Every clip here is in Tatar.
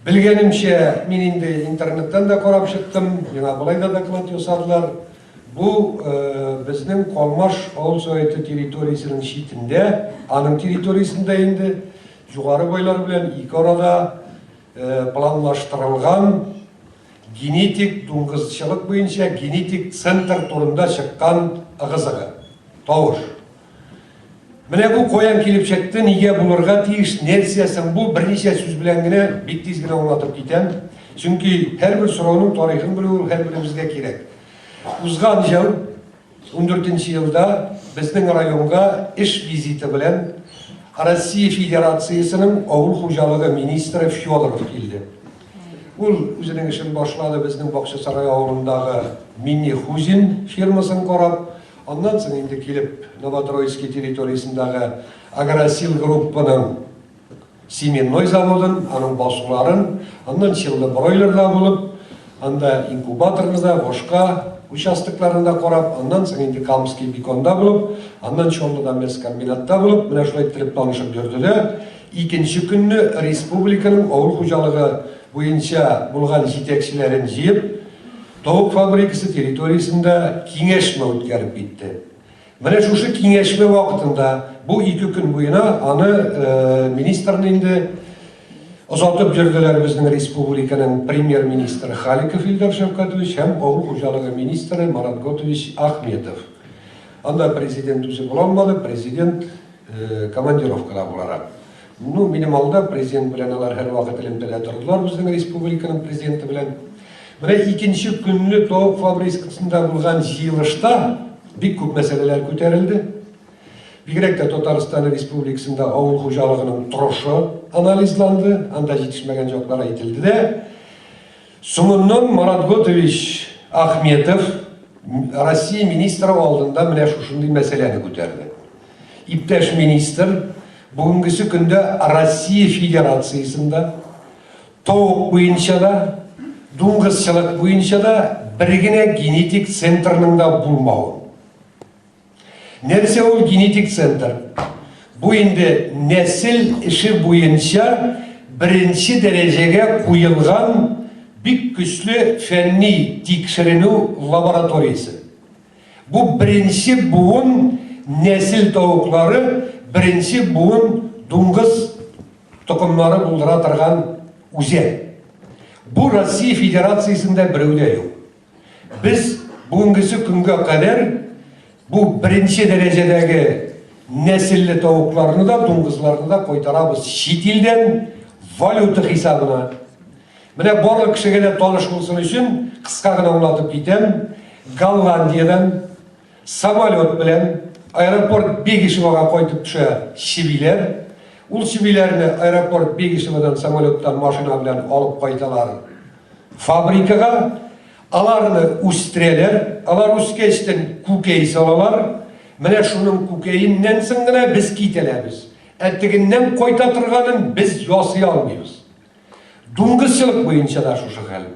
Белгәнемчә, мин инде интернеттан да карап чыктым, миңа болай да доклад ясадылар. Бу безнең Калмаш авыл советы территориясенең читендә, аның территориясендә инде Югары Байлар белән ике арада планлаштырылган генетик дуңгызчылык буенча генетик центр турында чыккан ыгы-зыгы, тавыш. Менә бу каян килеп чыкты, нигә булырга тиеш, нәрсә соң бу, берничә сүз белән генә бик тиз генә аңлатып китәм. Чөнки һәрбер сорауның тарихын белү ул һәрберебезгә кирәк. Узган ел, 14 елда безнең районга эш визиты белән Россия Федерациясенең авыл хуҗалыгы министры Федоров килде. Ул үзенең эшен башлады безнең Бакчасарай авылындагы Миннехузин фирмасын карап, Аннан соң инде килеп Новотроицкий территориясендәге Агросил группаның семенной заводын, аның басуларын, аннан Челлы бройлерда булып, анда инкубаторны да, башка участокларны да карап, аннан соң инде Камский беконда булып, аннан Чаллыда мяскомбинатта булып, менә шулай иттереп танышып йөрде дә, икенче көнне республиканың авыл хуҗалыгы буенча булган җитәкчеләрен җыеп, Тавык фабрикасы территориясендә киңәшмә үткәреп китте. Менә шушы киңәшмә вакытында бу ике көн буена аны министрны инде озатып йөрделәр безнең республиканың премьер-министры Халиков Илдар Шәүкәтович һәм авыл хуҗалыгы министры Марат Готович Ахметов. Анда президент үзе була алмады, президент командировкада буларак. Ну, минем алда президент белән алар һәрвакыт элемтәдә тордылар, безнең республиканың президенты белән. Менә икенче көнне тавык фабрикасында булган җыелышта бик күп мәсьәләләр күтәрелде. Бигрәк тә Татарстан Республикасында авыл хуҗалыгының торышы анализланды, анда җитешмәгән яклар әйтелде дә. Соңыннан Марат Готович Ахметов Россия министры алдында менә шушындый мәсьәләне күтәрде. Иптәш министр, бүгенгесе көндә Россия Федерациясендә тавык буенча да, дуңгызчылык буенча да бер генә генетик центрның да булмавын. Нәрсә ул генетик центр? Бу инде нәсел эше буенча беренче дәрәҗәгә куелган бик көчле фәнни тикшеренү лабораториясе. Бу беренче буын нәсел тавыклары, беренче буын дуңгыз токымнары булдыра торган үзәк. Бу Россия Федерациясендә берәүдә юк. Без бүгенгесе көнгә кадәр бу беренче дәрәҗәдәге нәселле тавыкларны да, дуңгызларны да кайтарабыз чит илдән валюта хисабына. Менә барлык кешегә дә таныш булсын өчен кыска гына аңлатып китәм. Голландиядән самолет белән аэропорт Бегишевага кайтып төшә чебиләр. Ул чебиләрне аэропорт Бегишевадан самолеттан машина белән алып кайталар фабрикага. Аларны үстерәләр. Алар үскәчтен күкәй салалар. Менә шуның күкәеннән соң гына без кителәбез. Ә тегеннән кайта торганын без ясый алмыйбыз. Дуңгызчылык буенча да шушы хәл.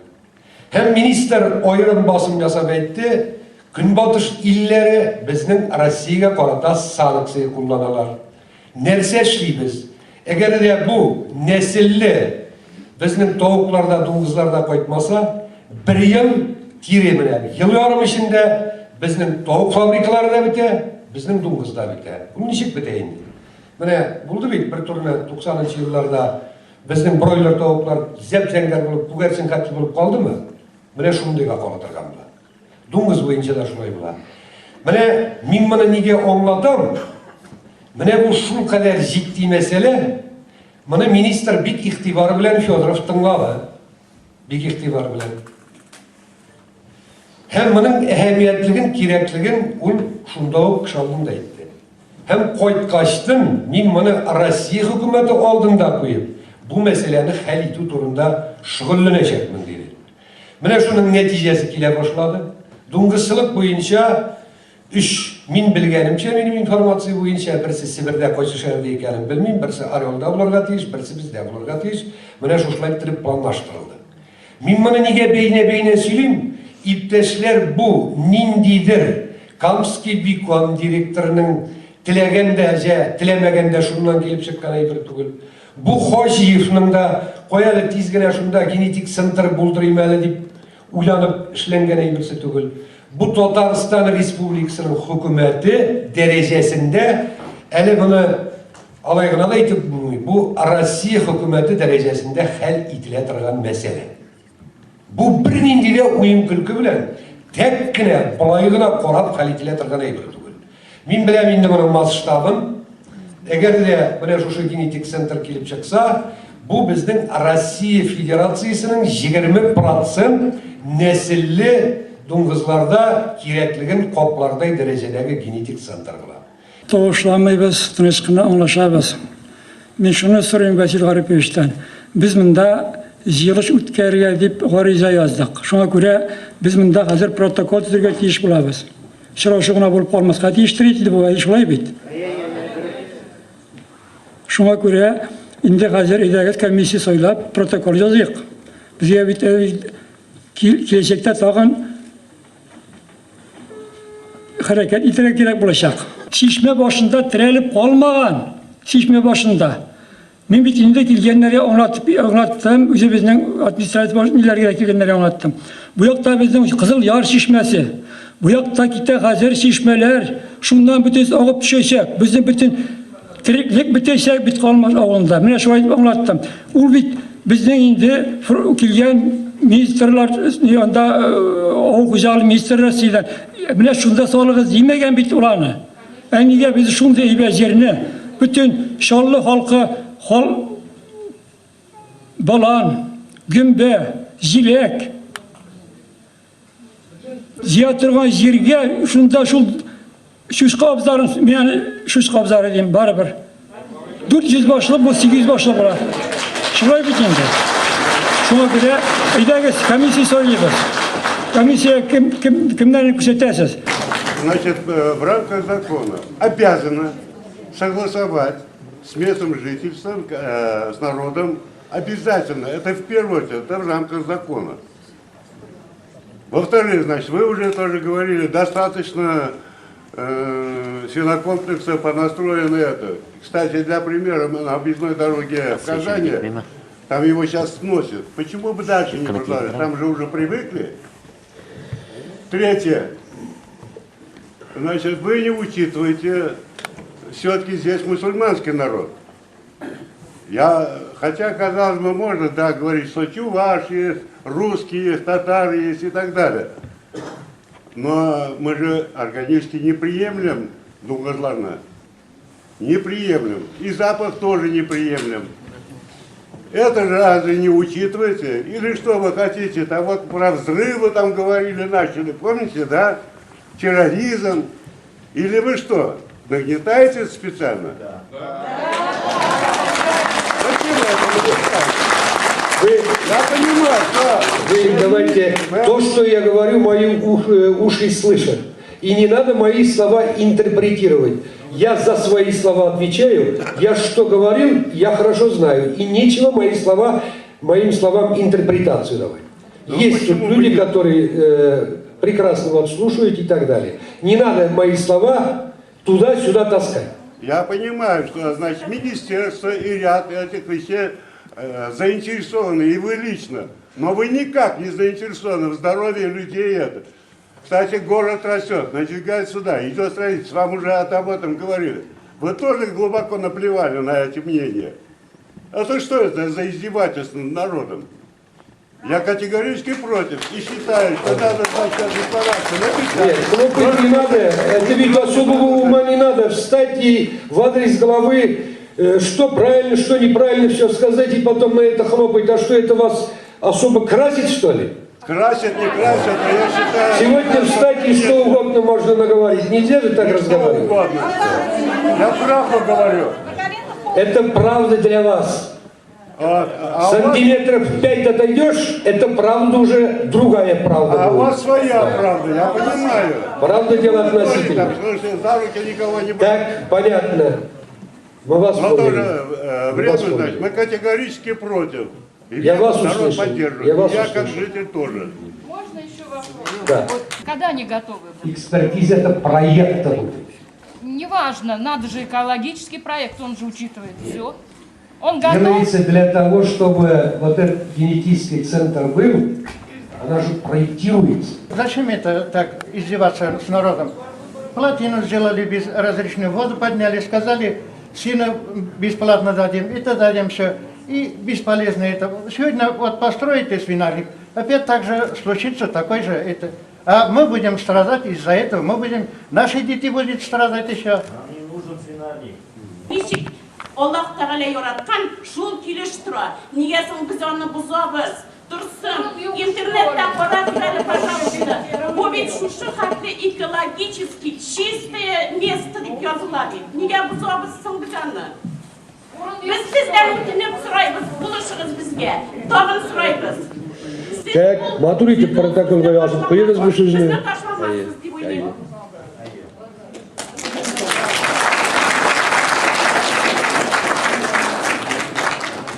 Һәм министр аерым басым ясап әйтте, Көнбатыш илләре безнең Россиягә карата санкция кулланалар. Нәрсә эшлибез? Әгәр дә бу нәселле безнең тавыклар да, дуңгызлар да кайтмаса, бер ел кире менә ел ярым эчендә безнең тавык фабрикалары да бетә, безнең дуңгыз да бетә. Ул ничек бетә инде? Менә булды бит бер турны 90 нчы елларда безнең бройлер тавыклар зәп-зәңгәр булып, күгәрчен хәтле булып калдымы? Менә шундыйга кала торган була. Дуңгыз буенча да шулай була. Менә мин моны нигә аңлатам? Менә бу шулкадәр җитди мәсьәлә. Моны министр бик игътибар белән Федоров тыңлады. Бик игътибар белән. Һәм моның әһәмиятлеген, кирәклеген ул шунда ук кеше алдында әйтте. Һәм кайткачтын мин моны Россия хөкүмәте алдында куеп, бу мәсьәләне хәл итү турында шөгыльләнәчәкмен, диде. Менә шуның нәтиҗәсе килә башлады. Дуңгызчылык буенча өч, мин белгәнемчә, минем информация буенча, берсе Себердә кайсы шәһәрдә икәнен белмим, берсе Орелда булырга тиеш, берсе бездә булырга тиеш. Менә шушылай иттереп планлаштырылды. Мин моны нигә бәйнә-бәйнә сөйлим? Иптәшләр, бу ниндидер Камский бекон директорының теләгән дә, җә теләмәгән дә шуннан килеп чыккан әйбер түгел. Бу Хаҗиевның да, кая әле тиз генә шунда генетик центр булдырыйм әле дип уйланып эшләнгән әйберсе түгел. Бу Татарстан Республикасының хөкүмәте дәрәҗәсендә әле моны алай гына да әйтеп булмый. Бу Россия хөкүмәте дәрәҗәсендә хәл ителә торган мәсьәлә. Бу бернинди дә уен-көлке белән тәк кенә, болай гына карап хәл ителә торган әйбер түгел. Мин беләм инде моның масштабын. Әгәр дә менә шушы генетик центр килеп чыкса, бу безнең Россия Федерациясенең 20 процент нәселле дуңгызларда кирәклеген каплардай дәрәҗәдәге генетик центр була. Тавышламыйбыз, тыныч кына аңлашабыз. Мин шуны сорыйм Васил Гариповичтан. Без монда җыелыш үткәрергә дип гариза яздык. Шуңа күрә без монда хәзер протокол төзергә тиеш булабыз. Очрашу гына булып калмаска тиештер инде бу, шулай бит? Шуңа күрә инде хәзер әйдәгез комиссия сайлап протокол языйк. Безгә бит киләчәктә тагын хәрәкәт итәргә кирәк булачак. Чишмә башында терәлеп калмаган, чишмә башында. Мин бит инде килгәннәргә аңлатып аңлаттым, үзебезнең администрация баш ниләргә килгәннәргә аңлаттым. Бу якта безнең Кызыл Яр чишмәсе. Бу якта китә хәзер чишмәләр, шуннан бөтенесе агып төшәчәк. Безнең бөтен Тереклек бетәчәк бит Калмаш авылында. Менә шулай дип аңлаттым. Ул бит безнең инде килгән министрлар, анда авыл хуҗалыгы министры Россиядән. Менә шунда салыгыз димәгән бит ул аны. Ә нигә без шундый әйбәт җирне бөтен Чаллы халкы хал балан, гөмбә, җиләк Җыя торган җиргә шунда шул чучка абзарын, мин аны чучка абзары дим, барыбер. 400 башлы бу 800 башлы була. Шулай бит инде. Шуңа күрә әйдәгез комиссия сайлыйбыз. Комиссия кем, кем, кемнәрне күрсәтәсез? Значит, в рамках закона обязана согласовать с местным жительством, с народом обязательно. Это в первую очередь, это в рамках закона. Во-вторых, значит, вы уже тоже говорили, достаточно свинокомплекса понастроено это. Кстати, для примера, на объездной дороге в Казани, там его сейчас сносят. Почему бы дальше не продолжать? Там же уже привыкли. Третье. Значит, вы не учитываете, все-таки здесь мусульманский народ. Я, хотя, казалось бы, можно, да, говорить, что чуваш есть, русские есть, татары есть и так далее. Но мы же органически не приемлем дуңгызларны. Не приемлем. И запах тоже не приемлем. Это же разве не учитываете? Или что вы хотите? Там вот про взрывы там говорили, начали, помните, да? Терроризм. Или вы что, нагнетаете специально? Да. Зачем вы это нагнетаете? Вы, Я понимаю, что... Вы давайте, то, что я говорю, мои уши слышат. И не надо мои слова интерпретировать. Я за свои слова отвечаю. Я что говорил, я хорошо знаю. И нечего моим словам интерпретацию давать. Ну, Есть тут почему люди, бы нет? которые прекрасно вас слушают и так далее. Не надо мои слова туда-сюда таскать. Я понимаю, что, значит, министерство и ряд этих вещей заинтересованы, и вы лично. Но вы никак не заинтересованы в здоровье людей. Это. Кстати, город растет, надвигается сюда, идет строительство. Вам уже об этом говорили. Вы тоже глубоко наплевали на эти мнения. А то что это за издевательство над народом? Я категорически против и считаю, что надо сначала декларацию написать. Нет, хлопать не надо, это ведь особого ума не надо. Встать и в адрес головы, что правильно, что неправильно, все сказать, и потом на это хлопать. А что это вас особо красит, что ли? Красит, не красит, но я считаю... Сегодня встать и что угодно можно наговорить. Нельзя же так Что разговаривать. угодно. Я правду говорю. Это правда для вас. Сантиметров 5 отойдешь, это правда уже другая правда А у будет. вас своя правда, я понимаю. Правда дело Вы тоже относительно. там, потому что за руки никого не брать. Так, понятно. Мы вас Но поняли. тоже Мы вредно, вас значит, поняли. мы категорически против. И Я вас народ услышал. поддерживает. Я вас Я как услышал. житель тоже. Можно еще вопрос? Да. Вот когда они готовы будут? Экспертиза это проекта будет. Неважно, надо же экологический проект, он же учитывает все. Он готов? Делается для того, чтобы вот этот генетический центр был, она же проектируется. Зачем это так издеваться с народом? Плотину сделали без разрешения, воду подняли, сказали, сына бесплатно дадим, это дадим все. И бесполезно это. Сегодня вот построите свинарник, опять так же случится такой же это. А мы будем страдать из-за этого, мы будем, наши дети будут страдать еще. Ничек Аллаһ Тәгалә яраткан, шул килеш тора. Нигә соң без аны бозабыз? Торсын. Интернетта карагыз әле, пожалуйста. Бу бит шушы хәтле экологически чистое место дип языла бит. Нигә бозабыз соң без аны? Без сездән үтенеп сорайбыз, булышыгыз безгә. Тагын сорайбыз. Сез Так, бу- матур итеп протоколга язып куегыз бу сүзне. Безне ташламассыз дип уйлыйм.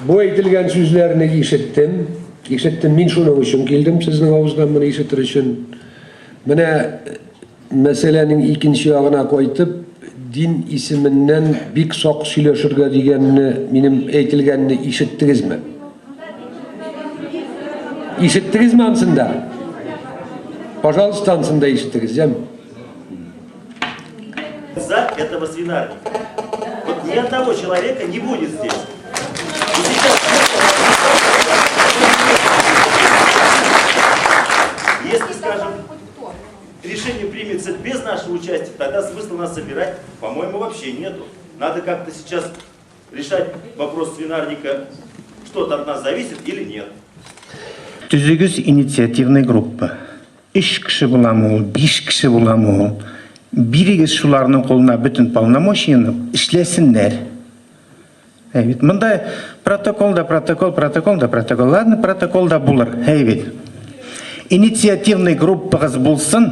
Бу әйтелгән сүзләрне ишеттем. Ишеттем, мин шуның өчен килдем, сезнең авыздан моны ишетер өчен. Менә мәсьәләнең икенче ягына кайтып, дин исеменнән бик сак сөйләшергә дигәнне, минем әйтелгәнне ишеттегезме? Ишеттегезме ансын да? Пожалуйста, ансын да ишеттегез, яме? За этого свинарника. Вот ни одного человека не будет здесь. И сейчас, если, скажем, решение примется без нашего участия, тогда смысла нас собирать, по-моему, вообще нету. Надо как-то сейчас решать вопрос свинарника, что-то от нас зависит или нет. Төзегез инициативный группа. Өч кеше буламы ул, биш кеше буламы ул. Бирегез шуларның кулына бөтен полномочияне, эшләсеннәр. Әй бит, монда протокол да протокол, протокол да протокол. Ладно, протокол да булыр. Әй бит. Инициативный группагыз булсын.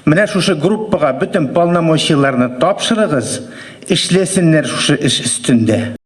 Менә шушы группага бөтен полномочияләрне тапшырыгыз, эшләсеннәр шушы эш өстендә.